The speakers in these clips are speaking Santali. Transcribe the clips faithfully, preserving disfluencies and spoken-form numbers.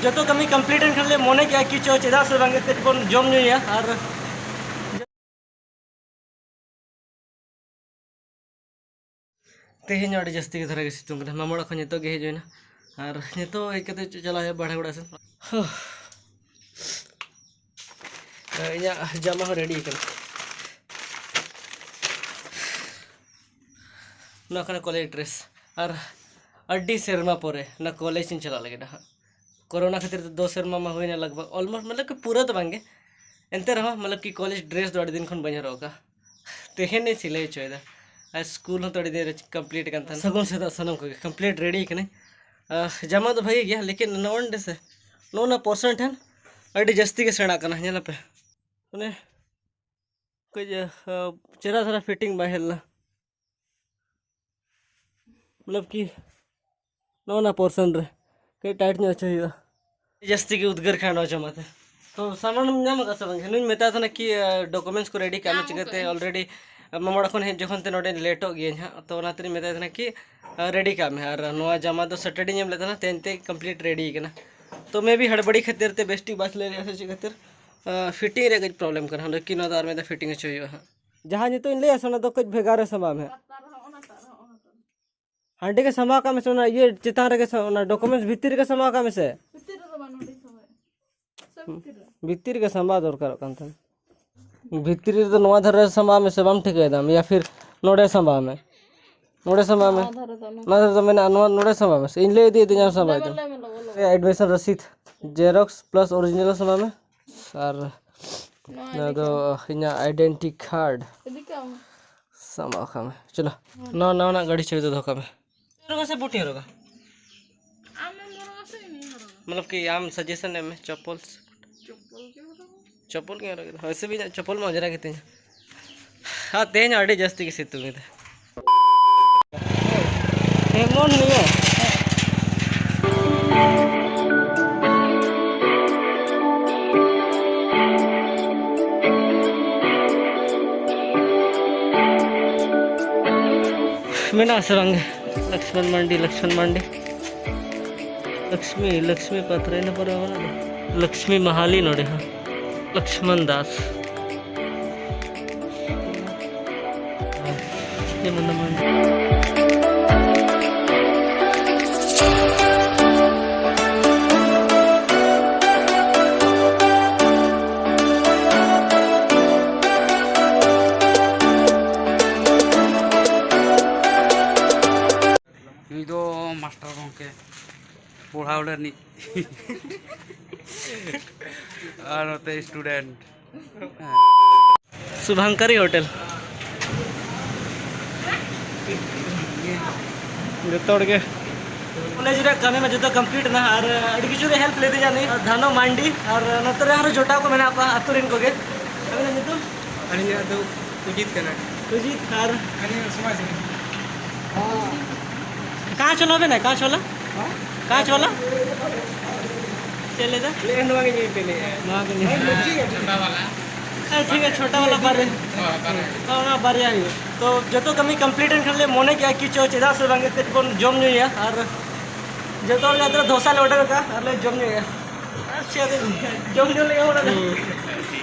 ᱡᱚᱛᱚ ᱠᱟᱹᱢᱤ ᱠᱚᱢᱯᱞᱤᱴ ᱮᱱ ᱠᱷᱟᱱ ᱞᱮ ᱢᱚᱱᱮ ᱠᱮᱜᱼᱟ ᱠᱤ ᱪᱚ ᱪᱮᱫᱟᱜ ᱥᱮ ᱵᱟᱝ ᱠᱟᱛᱮ ᱵᱚᱱ ᱡᱚᱢ ᱧᱩᱭᱟ᱾ ᱟᱨ ᱛᱮᱦᱮᱧ ᱟᱹᱰᱤ ᱡᱟᱹᱥᱛᱤ ᱜᱮ ᱫᱷᱟᱨᱟ ᱜᱮ ᱥᱤᱛᱩᱝ ᱠᱟᱱᱟ᱾ ᱢᱟᱢᱟ ᱚᱲᱟᱜ ᱠᱷᱚᱱ ᱱᱤᱛᱚᱜ ᱜᱮ ᱦᱮᱡ ᱦᱩᱭᱱᱟ᱾ ᱟᱨ ᱱᱤᱛᱚᱜ ᱦᱮᱡ ᱠᱟᱛᱮ ᱪᱟᱞᱟᱜ ᱦᱩᱭᱩᱜᱼᱟ ᱵᱟᱲᱮ ᱜᱚᱲᱟ ᱥᱮᱱ᱾ ᱦᱳ᱾ ᱤᱧᱟᱹᱜ ᱡᱟᱢᱟ ᱦᱚᱸ ᱨᱮᱰᱤ ᱠᱟᱱᱟ᱾ ᱱᱚᱣᱟ ᱠᱟᱱᱟ ᱠᱚᱞᱮᱡᱽ ᱰᱨᱮᱥ᱾ ᱟᱨ ᱟᱹᱰᱤ ᱥᱮᱨᱢᱟ ᱯᱚᱨᱮ ᱱᱚᱣᱟ ᱠᱚᱞᱮᱡᱽ ᱤᱧ ᱪᱟᱞᱟᱜ ᱞᱟᱹᱜᱤᱫ ᱦᱟᱸᱜ᱾ ᱠᱳᱨᱳᱱᱟ ᱠᱷᱟᱹᱛᱤᱨ ᱛᱮ ᱫᱚ ᱥᱮᱨᱢᱟ ᱢᱟ ᱦᱩᱭᱱᱟ ᱞᱟᱜᱽ ᱵᱷᱟᱜᱽ, ᱚᱞᱢᱳᱥᱴ ᱢᱚᱛᱞᱚᱵ ᱠᱤ ᱯᱩᱨᱟᱹ ᱫᱚ ᱵᱟᱝᱜᱮ, ᱮᱱᱛᱮ ᱨᱮᱦᱚᱸ ᱢᱚᱛᱞᱚᱵ ᱠᱤ ᱠᱚᱞᱮᱡᱽ ᱰᱨᱮᱥ ᱫᱚ ᱟᱹᱰᱤ ᱫᱤᱱ ᱠᱷᱚᱱ ᱵᱟᱹᱧ ᱦᱚᱨᱚᱜ ᱟᱠᱟᱫᱼᱟ᱾ ᱛᱮᱦᱮᱧ ᱤᱧ ᱥᱤᱞᱟᱹᱭ ᱦᱚᱪᱚᱭᱮᱫᱟ᱾ ᱟᱨ ᱥᱠᱩᱞ ᱦᱚᱸ ᱛᱚ ᱟᱹᱰᱤ ᱫᱤᱱ ᱨᱮ ᱠᱚᱢᱯᱞᱤᱴ ᱟᱠᱟᱱ ᱛᱟᱦᱮᱱᱟ᱾ ᱥᱟᱹᱜᱩᱱ ᱥᱮᱛᱟᱜ ᱥᱟᱱᱟᱢ ᱠᱚᱜᱮ, ᱠᱚᱢᱯᱞᱤᱴ ᱨᱮᱰᱤ ᱠᱟᱹᱱᱟᱹᱧ᱾ ᱟᱦ, ᱡᱟᱢᱟ ᱫᱚ ᱵᱷᱟᱹᱜᱤ ᱜᱮᱭᱟ, ᱞᱮᱠᱤᱱ ᱱᱚᱜᱼᱚ ᱱᱚᱰᱮ ᱥᱮ, ᱱᱚᱜᱼᱚ ᱱᱟ ᱯᱚᱨᱥᱮᱱ ᱴᱷᱮᱱ ᱟᱹᱰᱤ ᱡᱟᱹᱥᱛᱤ ᱜᱮ ᱥᱮᱬᱟᱜ ᱠᱟᱱᱟ, ᱧᱮᱞ ᱟᱯᱮ᱾ ᱢᱟᱱᱮ ᱠᱟᱹᱡ, ᱟᱦ, ᱪᱮᱦᱨᱟ ᱫᱷᱟᱨᱟ ᱯᱷᱤᱴᱤᱝ ᱵᱟᱭ ᱦᱮᱡ ᱞᱮᱱᱟ᱾ ᱢᱚᱛᱞᱚᱵ ᱠᱤ ᱱᱚᱜᱼᱚ ᱱᱟ ᱯᱚᱨᱥᱮᱱ ᱨᱮ ᱠᱟᱹᱡ ᱴᱟᱭᱤᱴ ᱧᱚᱜ ᱦᱚᱪᱚᱭ ᱦᱩᱭᱩᱜᱼᱟ᱾ ᱡᱟᱹᱥᱛᱤ ᱜᱮ ᱩᱫᱽᱜᱟᱹᱨ ᱠᱷᱟᱱ ᱱᱚᱣᱟ ᱡᱟᱢᱟ ᱛᱮ᱾ ᱛᱚ ᱥᱟᱢᱟᱱ ᱮᱢ ᱧᱟᱢ ᱟᱠᱟᱫ ᱥᱮ ᱵᱟᱝ? ᱦᱮᱸ, ᱱᱩᱭ ᱢᱮᱛᱟᱭ ᱛᱟᱦᱮᱱᱟ ᱠᱤ, ᱟᱦ, ᱰᱚᱠᱩᱢᱮᱱᱴᱥ ᱠᱚ ᱨᱮᱰᱤ ᱠᱟᱜ ᱢᱮ, ᱧᱟᱢ ᱪᱤᱠᱟᱹᱛᱮ ᱟᱠᱟᱫᱟᱹᱧ᱾ ᱚᱞᱨᱮᱰᱤ ᱢᱟᱢᱟ ᱚᱲᱟᱜ ᱠᱷᱚᱱ ᱦᱮᱡ ᱡᱚᱠᱷᱚᱱ ᱛᱮ ᱱᱚᱰᱮᱧ ᱞᱮᱴᱚᱜ ᱜᱤᱭᱟᱹᱧ ᱦᱟᱸᱜ, ᱛᱚ ᱚᱱᱟ ᱛᱮᱞᱤᱧ ᱢᱮᱛᱟᱭ ᱛᱟᱦᱮᱱᱟ ᱠᱤ, ᱟᱦ, ᱨᱮᱰᱤ ᱠᱟᱜ ᱢᱮ᱾ ᱟᱨ ᱱᱚᱣᱟ ᱡᱟᱢᱟ ᱫᱚ ᱥᱮᱴᱟᱨᱰᱮᱧ ᱮᱢ ᱞᱮᱫ ᱛᱟᱦᱮᱱᱟ, ᱛᱮᱦᱮᱧ ᱛᱮ ᱠᱚᱢᱯᱞᱤᱴ ᱨᱮᱰᱤ ᱠᱟᱱᱟ᱾ ᱛᱚ ᱢᱮ ᱵᱤ ᱦᱟᱲᱵᱟᱲᱤ ᱠᱷᱟᱹᱛᱤᱨ ᱛᱮ ᱵᱮᱥ ᱴᱷᱤᱠ ᱵᱟᱭ ᱥᱤᱞᱟᱹᱭ ᱞᱮᱫᱼᱟ ᱥᱮ ᱪᱮᱫ ᱠᱷᱟᱹᱛᱤᱨ, ᱟᱦ, ᱯᱷᱤᱴᱤᱝ ᱨᱮ ᱠᱟᱹᱡ ᱯᱨᱚᱵᱞᱮᱢ ᱠᱟᱱᱟ᱾ ᱞᱮᱠᱤᱱ ᱱᱚᱣᱟ ᱫᱚ ᱟᱨ ᱢᱤᱫ ᱫᱷᱟᱣ ᱯᱷᱤᱴᱤᱝ ᱦᱚᱪᱚ ᱦᱩᱭᱩᱜᱼᱟ ᱦᱟᱸᱜ᱾ ᱡᱟᱦᱟᱸ ᱱᱤᱛᱚᱜ ᱤᱧ ᱞᱟᱹᱭᱟ ᱥᱮ, ᱚᱱᱟ ᱫᱚ ᱠᱟᱹᱡ ᱵᱷᱮᱜᱟᱨ ᱨᱮ ᱥᱟᱢᱵᱟᱣ ᱢᱮ᱾ ᱦᱟᱸᱰᱮ ᱜᱮ ᱥᱟᱢᱵᱟᱣ ᱠᱟᱜ ᱢᱮᱥᱮ, ᱚᱱᱟ ᱤᱭᱟᱹ ᱪᱮᱛᱟᱱ ᱨᱮᱜᱮ ᱥᱟ-, ᱚᱱᱟ ᱰᱚᱠᱩᱢᱮᱱᱴᱥ ᱵᱷᱤᱛᱤᱨ ᱨᱮᱜᱮ ᱥᱟᱢᱵᱟᱣ ᱠᱟᱜ ᱢᱮᱥᱮ᱾ ᱵᱷᱤᱛᱤᱨ ᱨᱮᱫᱚ ᱵᱟᱝ, ᱱᱚᱰᱮ ᱥᱟᱢᱵᱟᱣ᱾ ᱥᱮ ᱵᱷᱤᱛᱤᱨ ᱨᱮ? ᱵᱷᱤᱛᱤᱨ ᱨᱮᱜᱮ ᱥᱟᱢᱵᱟᱣ ᱫᱚᱨᱠᱟᱨᱚᱜ ᱠᱟᱱ ᱛᱟᱢᱟ᱾ ᱵᱷᱤᱛᱤᱨ ᱨᱮᱫᱚ ᱱᱚᱣᱟ ᱫᱷᱟᱨᱮ ᱥᱟᱢᱵᱟᱣ ᱢᱮᱥᱮ, ᱵᱟᱢ ᱴᱷᱤᱠᱟᱹᱭᱮᱫᱟᱢ, ᱭᱟ ᱯᱷᱤᱨ ᱱᱚᱰᱮ ᱥᱟᱢᱵᱟᱣ ᱢᱮ, ᱱᱚᱰᱮ ᱥᱟᱢᱵᱟᱣ ᱢᱮ᱾ ᱱᱚᱣᱟ ᱫᱷᱟᱨᱮ ᱫᱚ ᱚᱱᱟ ᱱᱚᱣᱟ ᱫᱷᱟᱨᱮ ᱫᱚ ᱢᱮᱱᱟᱜᱼᱟ, ᱱᱚᱣᱟ ᱱᱚᱰᱮ ᱥᱟᱢᱵᱟᱣ ᱢᱮᱥᱮ, ᱤᱧ ᱞᱟᱹᱭ ᱤᱫᱤᱭᱮᱫᱟᱹᱧ, ᱟᱢ ᱥᱟᱢᱵᱟᱣ ᱞᱟᱹᱭ ᱢᱮ, ᱤᱫᱤ᱾ ᱞᱟᱹᱭ ᱢᱮ, ᱞᱚᱜᱚ, ᱞᱚᱜᱚ᱾ ᱮᱰᱢᱤᱥᱚᱱ ᱨᱚᱥᱤᱫ, ᱡᱮᱨᱚᱠᱥ ᱯᱞᱟᱥ ᱚᱨᱤᱡᱤᱱᱟᱞ ᱥᱟᱢᱵᱟᱣ ᱢᱮ᱾ ᱟᱨ ᱱᱚᱣᱟ ᱱᱚᱣᱟ ᱤᱫᱤ ᱫᱚ ᱠᱟᱛᱮ᱾ ᱤᱧᱟᱹᱜ ᱟᱭᱰᱮᱱᱴᱤ ᱠᱟᱨᱰ᱾ ᱤᱫᱤ ᱠᱟᱜ ᱢᱮ᱾ ᱥᱟᱢᱵᱟᱣ ᱠᱟᱜ ᱢᱮ᱾ ᱪᱚᱞᱚ᱾ ᱦᱮᱸ᱾ ᱱᱚᱣᱟ ᱱᱟᱣᱟᱱᱟᱜ ᱜᱟᱹᱰᱤ ᱪᱟᱹᱵᱤ ᱫᱚ ᱫᱚᱦᱚ ᱠᱟᱜ ᱢᱮ᱾ ᱦᱚᱨᱚᱜᱟ ᱥᱮ ᱵᱩᱴ ᱤᱧ ᱦᱚᱨᱚᱜᱟ? ᱟᱢᱮᱢ ᱦᱚᱨᱚᱜᱟ ᱥᱮ ᱤᱧᱤᱧ ᱦᱚᱨᱚᱜᱟ? ᱢᱚᱛᱞᱚᱵ ᱠᱤ ᱟᱢ ᱥᱟᱡᱮᱥᱚᱱ ᱮᱢ ᱢᱮ, ᱪᱚᱯᱯᱚᱞ ᱥᱮ ᱵᱩᱴ? ᱪᱚᱯᱯᱚᱞ ᱜᱮ ᱦᱚᱨᱚᱜᱟ᱾ ᱪᱚᱯᱯᱚᱞ ᱜᱮ ᱦᱚᱨᱚᱜ ᱠᱮᱫᱟ᱾ ᱦᱳᱭ ᱥᱮ, ᱤᱧᱟᱹᱜ ᱪᱚᱯᱯᱚᱞ ᱢᱟ ᱚᱸᱡᱽᱨᱟ ᱜᱮᱛᱤᱧᱟ᱾ ᱟᱨ ᱛᱮᱦᱮᱧ ᱟᱹᱰᱤ ᱡᱟᱹᱥᱛᱤ ᱜᱮ ᱥᱤᱛᱩᱝ ᱮᱫᱟ᱾ ᱮᱢᱚᱱ ᱱᱤᱭᱟᱹ᱾ ᱢᱮᱱᱟᱜ ᱟᱥᱮ ᱵᱟᱝ? ᱞᱚᱠᱥᱢᱚᱱ ᱢᱟᱱᱰᱤ, ᱞᱚᱠᱥᱢᱚᱱ ᱢᱟᱱᱰᱤ᱾ ᱞᱚᱠᱥᱢᱤ, ᱞᱚᱠᱥᱢᱤ ᱯᱟᱛᱨᱟ, ᱤᱱᱟᱹ ᱯᱚᱨᱮ ᱟᱵᱟᱨ ᱞᱚᱠᱥᱢᱤ ᱢᱟᱦᱟᱞᱤ ᱱᱚᱰᱮ ᱦᱚᱸ᱾ ᱞᱚᱠᱥᱢᱚᱱ ᱫᱟᱥ᱾ ᱡᱮᱢᱚᱱ ᱫᱚ ᱢᱟᱱ- ᱱᱩᱭ ᱫᱚ ᱢᱟᱥᱴᱟᱨ ᱜᱚᱢᱠᱮ, ᱯᱚᱲᱦᱟᱣ ᱞᱮ ᱨᱤᱱᱤᱡ᱾ ᱟᱨ ᱱᱚᱛᱮ ᱥᱴᱩᱰᱮᱱᱴ᱾ ᱥᱩᱵᱷᱟᱝᱠᱟᱨᱤ ᱦᱳᱴᱮᱞ᱾ ᱡᱚᱛᱚ ᱦᱚᱲ ᱜᱮ᱾ ᱠᱚᱞᱮᱡᱽ ᱨᱮᱭᱟᱜ ᱠᱟᱹᱢᱤ ᱢᱟ ᱡᱚᱛᱚ ᱠᱚᱢᱯᱞᱤᱴ ᱮᱱᱟ, ᱟᱨ ᱟᱹᱰᱤ ᱠᱤᱪᱷᱩ ᱨᱮ ᱦᱮᱞᱯ ᱞᱮᱫᱤᱧᱟ ᱱᱩᱭ ᱫᱷᱟᱱᱚ ᱢᱟᱱᱰᱤ, ᱟᱨ ᱱᱚᱛᱮ ᱨᱮ ᱟᱨᱦᱚᱸ ᱡᱚᱴᱟᱣ ᱠᱚ ᱢᱮᱱᱟᱜ ᱠᱚᱣᱟ ᱟᱹᱛᱩ ᱨᱮᱱ ᱠᱚᱜᱮ᱾ ᱟᱹᱵᱤᱱᱟᱜ ᱧᱩᱛᱩᱢ? ᱟᱹᱞᱤᱧᱟᱜ ᱫᱚ ᱥᱩᱡᱤᱛ ᱠᱟᱱᱟ᱾ ᱥᱩᱡᱤᱛ, ᱟᱨ ᱟᱹᱞᱤᱧ ᱥᱚᱢᱟᱡᱽ ᱨᱮ᱾ ᱠᱟᱸᱪ ᱣᱟᱞᱟ ᱵᱮᱱᱟ, ᱠᱟᱸᱪ ᱣᱟᱞᱟ? ᱦᱮᱸ? ᱠᱟᱸᱪ ᱣᱟᱞᱟ? ᱪᱮᱫ ᱞᱟᱹᱭᱫᱟ? ᱞᱟᱹᱭ ᱱᱚᱣᱟ ᱜᱮ ᱧᱮᱞ ᱯᱮ ᱞᱟᱹᱭᱟ᱾ ᱱᱚᱣᱟ ᱜᱮ ᱧᱮᱞ ᱯᱮ᱾ ᱦᱮᱸ, ᱴᱷᱤᱠ ᱜᱮᱭᱟ, ᱪᱷᱳᱴᱟ ᱣᱟᱞᱟ ᱵᱟᱨᱭᱟ᱾ ᱦᱮᱸ, ᱚᱱᱟ ᱵᱟᱨᱭᱟ ᱦᱩᱭᱩᱜᱼᱟ᱾ ᱛᱚ, ᱡᱚᱛᱚ ᱠᱟᱹᱢᱤ ᱠᱚᱢᱯᱞᱤᱴ ᱮᱱ ᱠᱷᱟᱱ ᱞᱮ ᱢᱚᱱᱮ ᱠᱮᱜᱼᱟ ᱠᱤ ᱪᱚ, ᱪᱮᱫᱟᱜ ᱥᱮ ᱵᱟᱝ ᱮᱱᱛᱮᱫ ᱵᱚᱱ ᱡᱚᱢ ᱧᱩᱭᱟ᱾ ᱟᱨ ᱡᱚᱛᱚ ᱦᱚᱲ ᱜᱮ ᱟᱫᱚ ᱫᱷᱚᱥᱟ ᱞᱮ ᱚᱰᱟᱨ ᱠᱟᱜᱼᱟ ᱟᱨ ᱞᱮ ᱡᱚᱢ ᱧᱩᱭᱟ᱾ ᱟᱨ ᱪᱮᱫ ᱟᱫᱚ ᱡᱚᱢ ᱧᱩ ᱞᱟᱹᱜᱤᱫ ᱦᱚᱲ ᱟᱫᱚ᱾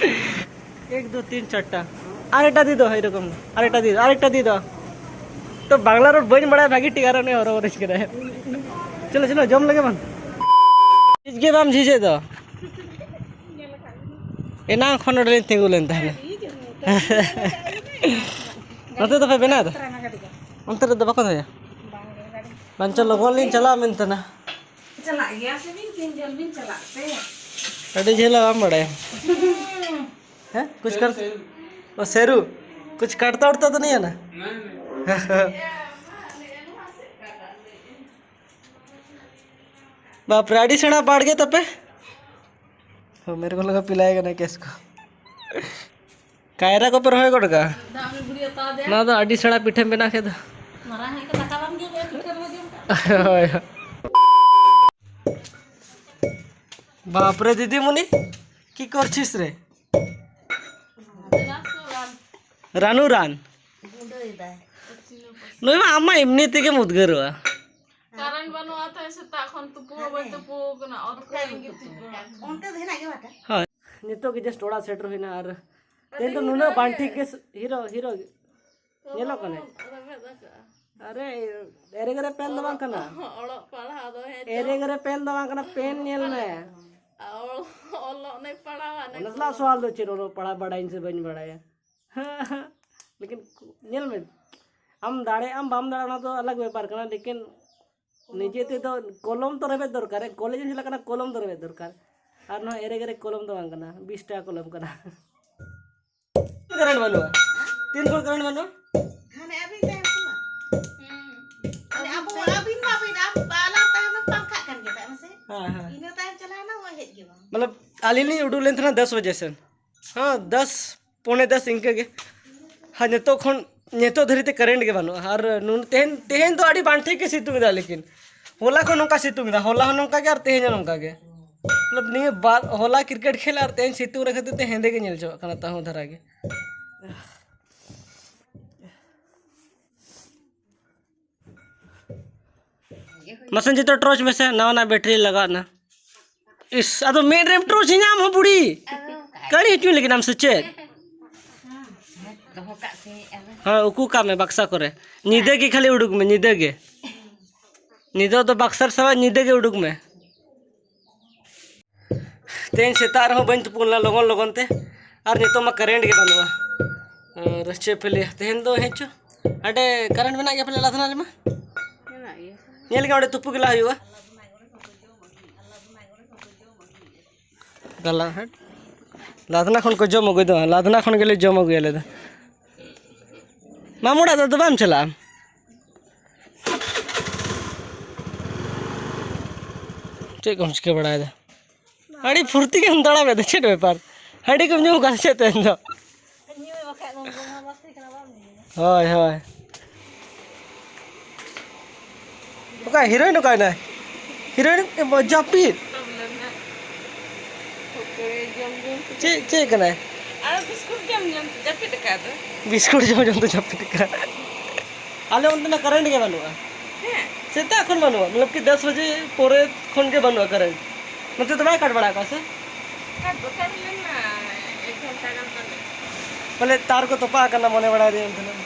ᱮᱠ, ᱫᱩ, ᱛᱤᱱ, ᱪᱟᱨᱴᱟ᱾ ᱟᱨ ᱮᱴᱟ ᱫᱤ ᱫᱚ, ᱮᱨᱚᱠᱚᱢ᱾ ᱟᱨ ᱮᱴᱟ ᱫᱤ ᱫᱚ, ᱟᱨ ᱮᱴᱟ ᱫᱤ ᱫᱚ᱾ ᱛᱚ, ᱵᱟᱝᱞᱟ ᱨᱚᱲ ᱵᱟᱹᱧ ᱵᱟᱲᱟᱭᱟ ᱵᱷᱟᱜᱤ ᱴᱷᱤᱠ, ᱟᱨ ᱩᱱᱤ ᱦᱚᱨᱚ ᱵᱚᱨᱚ ᱠᱟᱱᱟᱭ᱾ ᱪᱚᱞᱚ, ᱪᱚᱞᱚ, ᱡᱚᱢ ᱞᱮᱜᱮ ᱵᱚᱱ᱾ ᱡᱷᱤᱡ ᱜᱮ ᱵᱟᱢ ᱡᱷᱤᱡᱮᱫ ᱫᱚ᱾ ᱮᱱᱟᱝ ᱠᱷᱚᱱ ᱱᱚᱰᱮ ᱞᱤᱧ ᱛᱤᱸᱜᱩ ᱞᱮᱱ ᱛᱟᱦᱮᱱᱟ᱾ ᱱᱚᱛᱮ ᱫᱚᱯᱮ ᱵᱮᱱᱟᱣ ᱮᱫᱟ? ᱚᱱᱛᱮ ᱨᱮᱫᱚ ᱵᱟᱠᱚ ᱫᱚᱦᱚᱭᱟ? ᱵᱟᱝ, ᱞᱚᱜᱚᱱ ᱞᱤᱧ ᱪᱟᱞᱟᱜᱼᱟ ᱢᱮᱱᱛᱮ ᱱᱟ᱾ ᱪᱟᱞᱟᱜ ᱜᱮᱭᱟ ᱥᱮ ᱵᱤᱱ, ᱛᱤᱱ ᱡᱷᱟᱹᱞ ᱵᱤᱱ ᱪᱟᱞᱟᱜ ᱛᱮ? ᱟᱹᱰᱤ ᱡᱷᱟᱹᱞᱟ ᱵᱟᱢ ᱵᱟᱲᱟᱭᱟ? ᱦᱮᱸ, ᱠᱩᱪ ᱠᱟᱨ, ᱚ, ᱥᱮᱨᱩ, ᱠᱩᱪ ᱠᱟᱴᱛᱟ ᱩᱴᱛᱟ ᱛᱚ ᱱᱟᱦᱤᱸ ᱦᱮ ᱱᱟ? ᱵᱟᱯ ᱨᱮ, ᱟᱹᱰᱤ ᱥᱮᱬᱟ ᱵᱟᱲᱜᱮ ᱛᱟᱯᱮ᱾ ᱦᱚᱸ, ᱢᱮᱨᱮ ᱠᱚ ᱞᱟᱜᱟ ᱯᱤᱞᱟᱭᱮ ᱠᱟᱱᱟ ᱠᱮᱥ ᱠᱚ᱾ ᱠᱟᱭᱨᱟ ᱠᱚᱯᱮ ᱨᱚᱦᱚᱭ ᱜᱚᱫ ᱠᱟᱜᱼᱟ? ᱫᱟᱜ ᱢᱤᱫ ᱜᱷᱩᱲᱤ ᱦᱟᱛᱟᱣ ᱫᱮ᱾ ᱱᱚᱣᱟ ᱫᱚ ᱟᱹᱰᱤ ᱥᱮᱬᱟ ᱯᱤᱴᱷᱟᱹᱢ ᱵᱮᱱᱟᱣ ᱠᱮᱫ ᱫᱚ᱾ ᱢᱟᱨᱟᱝ ᱦᱮᱡ ᱠᱟᱛᱮ ᱫᱟᱠᱟ ᱵᱟᱢ ᱡᱚᱢᱮᱜᱼᱟ, ᱯᱤᱴᱷᱟᱹ ᱵᱟᱢ ᱡᱚᱢ ᱠᱟᱜᱼᱟ? ᱦᱳᱭ, ᱦᱳᱭ᱾ ᱵᱟᱯ ᱨᱮ ᱫᱤᱫᱤᱢᱩᱱᱤ, ᱠᱤ ᱠᱚᱨᱪᱷᱤᱥ ᱨᱮ? ᱨᱟᱱᱩ ᱨᱟᱱ᱾ ᱱᱩᱭ ᱢᱟ, ᱟᱢ ᱢᱟ ᱮᱢᱱᱤ ᱛᱮᱜᱮᱢ ᱩᱫᱽᱜᱟᱹᱨᱚᱜᱼᱟ᱾ ᱠᱟᱨᱮᱱᱴ ᱵᱟᱹᱱᱩᱜᱼᱟ, ᱛᱟᱦᱮᱸ ᱥᱮᱛᱟᱜ ᱠᱷᱚᱱ ᱛᱩᱯᱩ ᱦᱚᱸ ᱵᱟᱹᱧ ᱚᱱᱛᱮ ᱫᱚ ᱦᱮᱱᱟᱜ ᱜᱮ ᱵᱟᱴᱟ᱾ ᱦᱳᱭ᱾ ᱱᱤᱛᱚᱜ ᱜᱮ just ᱚᱲᱟᱜ ᱥᱮᱴᱮᱨ ᱦᱩᱭᱱᱟ ᱟᱨ ᱛᱮᱦᱮᱧ ᱫᱚ ᱱᱩᱱᱟᱹᱜ ᱵᱟᱝ ᱴᱷᱤᱠ ᱜᱮ ᱦᱤᱨᱳ, ᱦᱤᱨᱳ ᱧᱮᱞᱚᱜ ᱠᱟᱱᱟᱭ᱾ ᱟᱨᱮ, ᱮᱨᱮ ᱜᱮᱨᱮ ᱯᱮᱱ ᱫᱚ ᱵᱟᱝ ᱠᱟᱱᱟ᱾ ᱚᱞᱚᱜ ᱯᱟᱲᱦᱟᱣ ᱫᱚ ᱦᱮᱸ ᱮᱨᱮ ᱜᱮᱨᱮ ᱯᱮᱱ ᱫᱚ ᱵᱟᱝ ᱠᱟᱱᱟ, ᱯᱮᱱ ᱧᱮᱞ ᱢᱮ᱾ ᱚᱞᱚᱜ ᱱᱮ ᱯᱟᱲᱦᱟᱣ ᱟᱱᱮ ᱚᱱᱟ ᱥᱟᱞᱟᱜ ᱥᱚᱣᱟᱞ ᱫᱚ ᱪᱮᱫ, ᱚᱞᱚᱜ ᱯᱟᱲᱦᱟᱣ ᱵᱟᱲᱟᱭᱟᱹᱧ ᱥᱮ ᱵᱟᱹᱧ ᱵᱟᱲᱟᱭᱟ᱾ ᱞᱮᱠᱤᱱ ᱧᱮᱞ ᱢᱮ, ᱟᱢ ᱫᱟᱲᱮᱭᱟᱜ ᱟᱢ ᱵᱟᱢ ᱫᱟᱲᱮᱭᱟᱜᱼᱟ, ᱚᱱᱟ ᱫᱚ ᱟᱞᱟᱜᱽ ᱵᱮᱯᱟᱨ ᱠᱟᱱᱟ, ᱞᱮᱠᱤᱱ ᱱᱤᱡᱮ ᱛᱮᱫᱚ ᱠᱚᱞᱚᱢ ᱛᱚ ᱨᱮᱵᱮᱫ ᱫᱚᱨᱠᱟᱨ᱾ ᱠᱚᱞᱮᱡᱽ ᱮᱢ ᱪᱟᱞᱟᱜ ᱠᱟᱱᱟ, ᱠᱚᱞᱚᱢ ᱛᱚ ᱨᱮᱵᱮᱫ ᱫᱚᱨᱠᱟᱨ᱾ ᱟᱨ ᱱᱚᱣᱟ ᱮᱨᱮ ᱜᱮᱨᱮ ᱠᱚᱞᱚᱢ ᱫᱚ ᱵᱟᱝ ᱠᱟᱱᱟ, ᱵᱤᱥ ᱴᱟᱠᱟ ᱠᱚᱞᱚᱢ ᱠᱟᱱᱟ᱾ ᱠᱟᱨᱮᱱᱴ ᱵᱟᱹᱱᱩᱜᱼᱟ? ᱛᱤᱱ ᱠᱷᱚᱱ ᱠᱟᱨᱮᱱᱴ ᱵᱟᱹᱱᱩᱜᱼᱟ? ᱦᱟᱱᱮ ᱟᱹᱵᱤᱱ ᱴᱟᱭᱤᱢ ᱠᱷᱚᱱᱟᱜ᱾ ᱦᱩᱸ᱾ ᱢᱟᱱᱮ ᱟᱵᱚ, ᱟᱹᱵᱤᱱ ᱢᱟ ᱵᱤᱱ, ᱟᱢ ᱟᱞᱟᱝ ᱛᱟᱭᱚᱢ ᱨᱮ ᱯᱟᱝᱠᱷᱟᱜ ᱠᱟᱱ ᱜᱮ ᱛᱟᱦᱮᱸᱫ ᱢᱟᱥᱮ᱾ ᱦᱮᱸ, ᱦᱮᱸ᱾ ᱤᱱᱟᱹ ᱛᱟᱭᱚᱢ ᱪᱟᱞᱟᱣ ᱮᱱᱟ, ᱦᱚᱭ ᱦᱮᱡ ᱜᱮ ᱵᱟᱝ᱾ ᱢᱚᱛᱞᱚᱵ, ᱟᱹᱞᱤᱧ ᱞᱤᱧ ᱩᱰᱩᱠ ᱞᱮᱱ ᱛᱟᱦᱮᱱᱟ ᱫᱚᱥ ᱵᱟᱡᱮ ᱥᱮᱱ᱾ ᱦᱮᱸ, ᱫᱚᱥ, ᱯᱚᱱᱮ ᱫᱚᱥ ᱤᱱᱠᱟᱹ ᱜᱮ᱾ ᱦᱮᱸ, ᱱᱤᱛᱚᱜ ᱠᱷᱚᱱ, ᱱᱤᱛᱚᱜ ᱫᱷᱟᱹᱨᱤᱡ ᱛᱮ ᱠᱟᱨᱮᱱᱴ ᱜᱮ ᱵᱟᱹᱱᱩᱜᱼᱟ᱾ ᱟᱨ ᱱᱩᱱ-, ᱛᱮᱦᱮᱧ, ᱛᱮᱦᱮᱧ ᱫᱚ ᱟᱹᱰᱤ ᱵᱟᱝ ᱴᱷᱤᱠ ᱜᱮ ᱥᱤᱛᱩᱝ ᱮᱫᱟ, ᱞᱮᱠᱤᱱ ᱦᱚᱞᱟ ᱠᱷᱚᱱ ᱱᱚᱝᱠᱟ ᱥᱤᱛᱩᱝ ᱮᱫᱟ, ᱦᱚᱞᱟ ᱦᱚᱸ ᱱᱚᱝᱠᱟ ᱜᱮ ᱟᱨ ᱛᱮᱦᱮᱧ ᱦᱚᱸ ᱱᱚᱝᱠᱟ ᱜᱮ᱾ ᱢᱚᱛᱞᱚᱵ, ᱱᱤᱭᱟᱹ ᱵᱟᱨ, ᱦᱚᱞᱟ ᱠᱨᱤᱠᱮᱴ ᱠᱷᱮᱞ ᱟᱨ ᱛᱮᱦᱮᱧ ᱥᱤᱛᱩᱝ ᱨᱮ ᱠᱷᱟᱹᱛᱤᱨ ᱛᱮ ᱦᱮᱸᱫᱮ ᱜᱮ ᱧᱮᱞ ᱪᱟᱵᱟᱜ ᱠᱟᱱᱟ, ᱛᱟᱹᱦᱩ ᱫᱷᱟᱨᱟ ᱜᱮ᱾ ᱢᱟᱥᱮ ᱱᱤᱛᱚᱜ ᱴᱚᱨᱪ ᱢᱮᱥᱮ, ᱱᱟᱣᱟ ᱱᱟᱣᱟ ᱵᱮᱴᱨᱤ ᱞᱟᱜᱟᱣ ᱮᱱᱟ᱾ ᱤᱥ, ᱟᱫᱚ ᱢᱮᱫ ᱨᱮᱢ ᱴᱚᱨᱪ ᱤᱧᱟᱢ ᱦᱚᱸ ᱵᱩᱲᱤ᱾ ᱠᱟᱹᱲᱤ ᱦᱚᱪᱚᱧ ᱞᱟᱹᱜᱤᱫ ᱟᱢ ᱥᱮ ᱪᱮᱫ? ᱫᱚᱦᱚ ᱠᱟᱜ ᱥᱮ ᱟᱫᱚ᱾ ᱦᱮᱸ, ᱩᱠᱩ ᱠᱟᱜ ᱢᱮ ᱵᱟᱠᱥᱟ ᱠᱚᱨᱮ᱾ ᱧᱤᱫᱟᱹ ᱜᱮ ᱠᱷᱟᱹᱞᱤ ᱩᱰᱩᱠ ᱢᱮ, ᱧᱤᱫᱟᱹ ᱜᱮ᱾ ᱧᱤᱫᱟᱹ ᱫᱚ ᱵᱟᱠᱥᱟ ᱨᱮ ᱥᱟᱵᱟ, ᱧᱤᱫᱟᱹ ᱜᱮ ᱩᱰᱩᱠ ᱢᱮ᱾ ᱛᱮᱦᱮᱧ ᱥᱮᱛᱟᱜ ᱨᱮᱦᱚᱸ ᱵᱟᱹᱧ ᱛᱩᱯᱩ ᱞᱮᱱᱟ ᱞᱚᱜᱚᱱ ᱞᱚᱜᱚᱱ ᱛᱮ, ᱟᱨ ᱱᱤᱛᱚᱜ ᱢᱟ ᱠᱟᱨᱮᱱᱴ ᱜᱮ ᱵᱟᱹᱱᱩᱜᱼᱟ᱾ ᱟᱨ ᱪᱮᱫ ᱯᱮ ᱞᱟᱹᱭᱟ, ᱛᱮᱦᱮᱧ ᱫᱚ ᱦᱮᱸ ᱪᱚ, ᱦᱟᱸᱰᱮ ᱠᱟᱨᱮᱱᱴ ᱢᱮᱱᱟᱜ ᱜᱮᱭᱟ ᱯᱟᱞᱮ ᱞᱟᱫᱷᱱᱟ ᱨᱮᱢᱟ? ᱢᱮᱱᱟᱜ ᱜᱮᱭᱟ᱾ ᱧᱮᱞ ᱜᱮ ᱚᱸᱰᱮ ᱛᱩᱯᱩ ᱜᱮ ᱞᱟᱦᱟ ᱦᱩᱭᱩᱜᱼᱟ᱾ ᱜᱟᱞᱟ ᱦᱮᱸ᱾ ᱞᱟᱫᱷᱱᱟ ᱠᱷᱚᱱ ᱠᱚ ᱡᱚᱢ ᱟᱹᱜᱩᱭ ᱫᱚ, ᱞᱟᱫᱷᱱᱟ ᱠᱷᱚᱱ ᱜᱮᱞᱮ ᱡᱚᱢ ᱟᱹᱜᱩᱭᱟ ᱟᱞᱮ ᱫᱚ᱾ ᱢᱟᱢᱩ ᱚᱲᱟᱜ ᱫᱚ ᱟᱫᱚ ᱵᱟᱢ ᱪᱟᱞᱟᱜᱼᱟ? ᱪᱮᱫ ᱠᱚᱢ ᱪᱤᱠᱟᱹ ᱵᱟᱲᱟᱭᱮᱫᱟ? ᱟᱹᱰᱤ ᱯᱷᱩᱨᱛᱤ ᱜᱮᱢ ᱫᱟᱬᱟᱱ ᱠᱟᱱᱟ, ᱪᱮᱫ ᱵᱮᱯᱟᱨ? ᱦᱟᱺᱰᱤ ᱠᱚᱢ ᱧᱩ ᱠᱟᱫᱟ ᱪᱮᱫ ᱛᱮᱦᱮᱧ ᱫᱚ? ᱧᱩ ᱵᱟᱠᱷᱟᱡ ᱫᱚ ᱵᱚᱸᱜᱟ ᱵᱟᱥᱠᱮ ᱠᱟᱱᱟ, ᱵᱟᱢ ᱧᱩᱭᱟ? ᱦᱳᱭ, ᱦᱳᱭ᱾ ᱚᱠᱟ ᱦᱤᱨᱳᱭᱤᱱ ᱚᱠᱟᱭᱱᱟᱭ? ᱦᱤᱨᱳᱭᱤᱱ ᱡᱟᱹᱯᱤᱫ᱾ ᱯᱚᱠᱳᱲᱤ ᱡᱚᱢ ᱡᱚᱢ ᱛᱮ ᱪᱮᱫ, ᱪᱮᱫ ᱠᱟᱱᱟᱭ? ᱟᱨ ᱵᱤᱥᱠᱩᱴ ᱡᱚᱢ ᱡᱚᱢ ᱛᱮ ᱡᱟᱹᱯᱤᱫ ᱟᱠᱟᱫ ᱫᱚ᱾ ᱵᱤᱥᱠᱩᱴ ᱡᱚᱢ ᱡᱚᱢ ᱛᱮ ᱡᱟᱹᱯᱤᱫ ᱟᱠᱟᱫ᱾ ᱟᱞᱮ ᱚᱱᱛᱮ ᱢᱟ ᱠᱟᱨᱮᱱᱴ ᱜᱮ ᱵᱟᱹᱱᱩᱜᱼᱟ᱾ ᱦᱮᱸ᱾ ᱥᱮᱛᱟᱜ ᱠᱷᱚᱱ ᱵᱟᱹᱱᱩᱜᱼᱟ, ᱢᱚᱛᱞᱚᱵ ᱠᱤ ᱫᱚᱥ ᱵᱟᱡᱮ ᱯᱚᱨᱮ ᱠᱷᱚᱱ ᱜᱮ ᱵᱟᱹᱱᱩᱜᱼᱟ ᱠᱟᱨᱮᱱᱴ᱾ ᱱᱚᱛᱮ ᱫᱚ ᱵᱟᱭ ᱠᱟᱴ ᱵᱟᱲᱟ ᱟᱠᱟᱫ ᱥᱮ? ᱠᱟᱴ ᱫᱚ ᱠᱟᱴ ᱞᱮᱱᱟ, ᱮᱠ ᱜᱷᱚᱱᱴᱟ ᱜᱟᱱ ᱯᱟᱞᱮ᱾ ᱯᱟᱞᱮ ᱛᱟᱨ ᱠᱚ ᱛᱚᱯᱟᱜ ᱟᱠᱟᱱᱟ, ᱢᱚᱱᱮ ᱵᱟᱲᱟᱭ ᱫᱟᱹᱧ ᱚᱱᱛᱮᱱᱟᱜ᱾